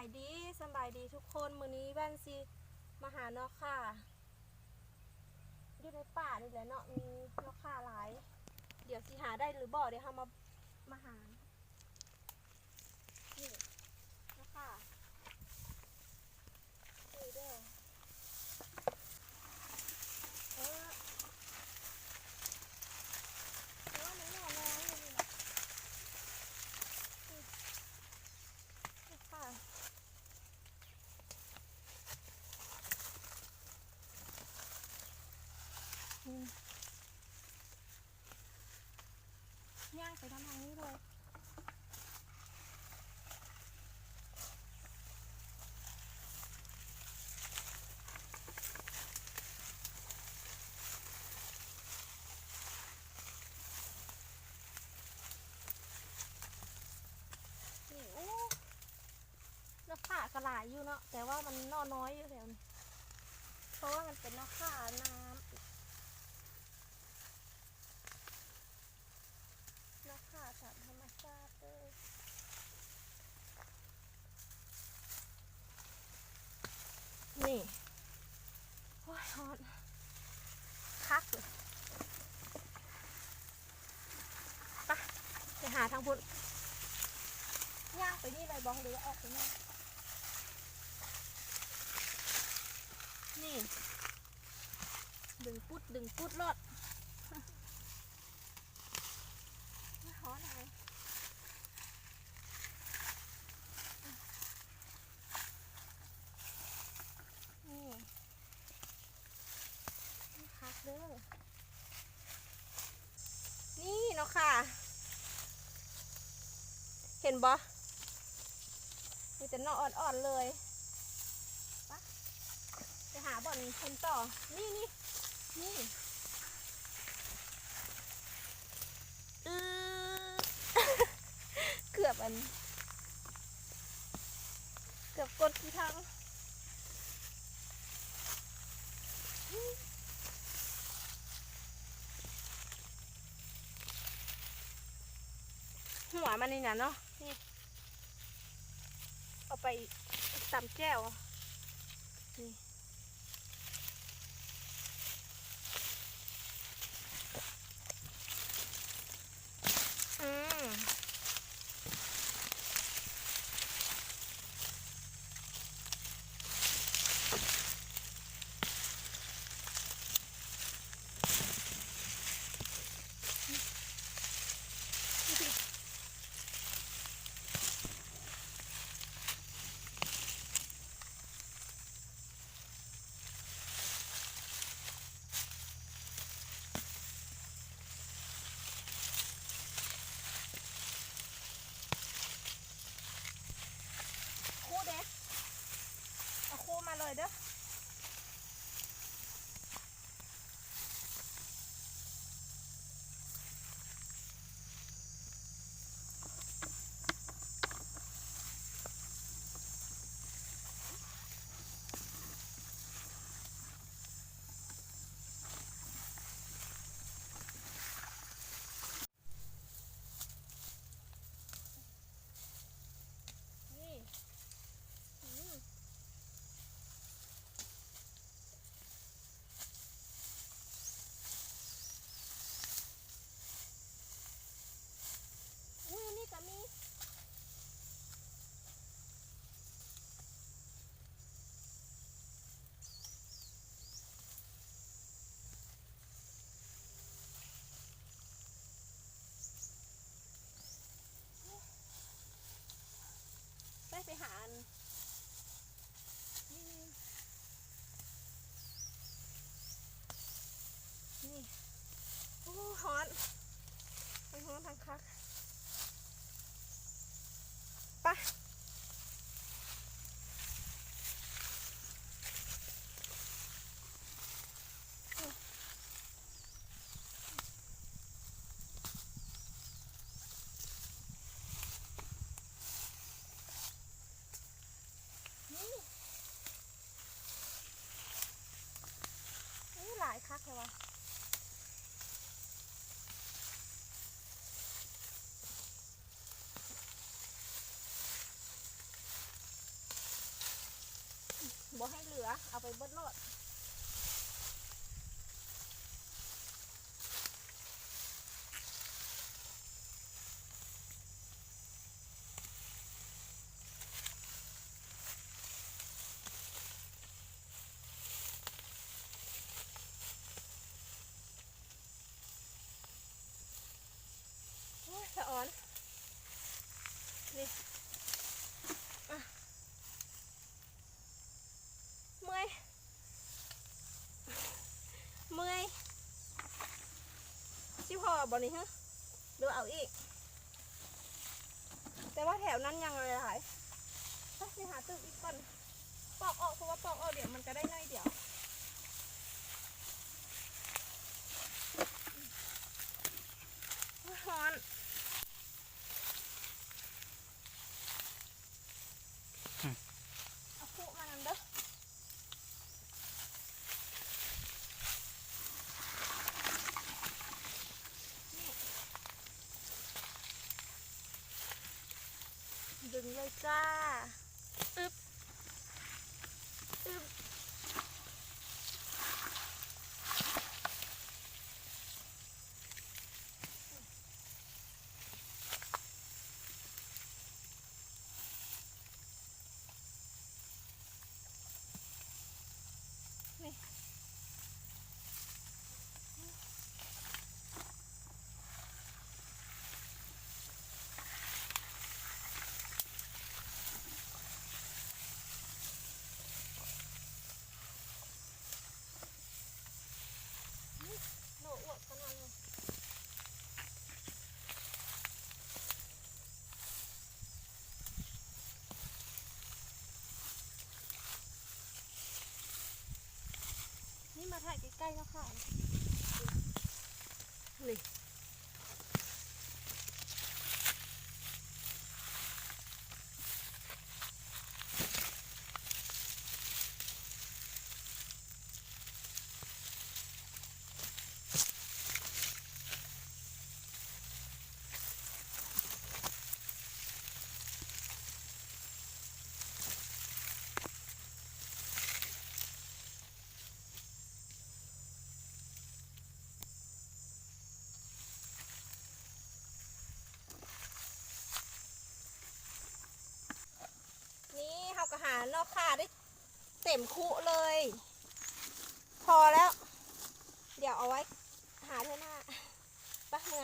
ສະບາຍດີ ສະບາຍດີທຸກຄົນ ມື້ນີ້ແວ່ນຊິມາຫາໜໍ່ຂ່າ ຢູ່ໃນປ່ານີ້ແຫຼະເນາະ ມີໜໍ່ຂ່າຫຼາຍ ດຽວຊິຫາໄດ້ຫຼືບໍ່ ດຽວເຮົາມາ ມາຫາ ນີ້ ໜໍ່ຂ່າ ນີ້ເດີ ເອີ ເອີ ມັນໜໍ່ນ້ອຍຢູ່ນີ້ນະ ນີ້ ໜໍ່ຂ່າ ອືມ ຍ່າງໄປນຳທາງນີ້ເລີຍ ນີ້ ໂອ້ ໜໍ່ຂ່າກໍຫຼາຍຢູ່ເນາະ ແຕ່ວ່າມັນໜໍ່ນ້ອຍຢູ່ແຖວນີ້ ເພາະວ່າມັນເປັນໜໍ່ຂ່ານ້ຳ ໜໍ່ຂ່າຕາມທຳມະຊາດເດີ ນີ້ ໂອ້ຍ ຮ້ອນ ຄັກເລີຍ. ໄປ ໄປຫາທາງພຸ້ນ ຍ່າງໄປນີ້ເລີຍບໍ່ ຫຼືວ່າອອກໄປນອກ? ນີ້ ດຶງປຸດ ດຶງປຸດໂລດ ຮ້ອນເອົາ ນີ້. ຄັກເດີ ນີ້ເນາະຄ່ະ ເຫັນບໍ່ ມີແຕ່ໜໍ່ອ່ອນໆເລີຍ ໄປ ໄປຫາບ່ອນກິນຕໍ່ ນີ້ ນີ້ ນີ້. ອື ເກືອບອັນ ເກືອບກົດຂີ້ຖັງ ຫົວມັນນີ້ນະເນາະ ນີ້ ເອົາໄປຕຳແຈ່ວ ນີ້. ອືມ ຄູ່ເດ້ ເອົາຄູ່ມາເລີຍເດີ. ນີ້ ອືມ. ບໍ່ໃຫ້ເຫຼືອ ເອົາໄປເບິດໂລດ. ໂອ້ຍ ສະອອນ ນີ້ ອະ ເມື່ອຍ ເມື່ອຍ ຊິພໍ້ບໍ່ນີ້ ຫື ຫຼືເອົາອີກ? ແຕ່ວ່າແຖວນັ້ນຍັງຫຼາຍໆ ໄປ ຊິຫາຕຶບອີກກ່ອນ. ປອກອອກ ເພາະວ່າປອກອອກດຽວມັນກະໄດ້ໜ້ອຍດຽວ. ໂອ້ຍ ຮ້ອນ. ອືມ ເອົາຄຸມານຳເດີ. ດຶງເລີຍຈ້າ. ອຶບ ອຶບ. ນີ້ ໂອ້ ອວບຂະໜາດນີ້. ນີ້ມາຖ່າຍໃກ້ໆເນາະຄ່ະ ນີ້. ນີ້ເຮົາກະຫາໜໍ່ຂ່າໄດ້ເຕັມຄຸເລີຍ. ພໍແລ້ວ ດຽວເອົາໄວ້ຫາເທື່ອໜ້າ. ປະ ເມືອ.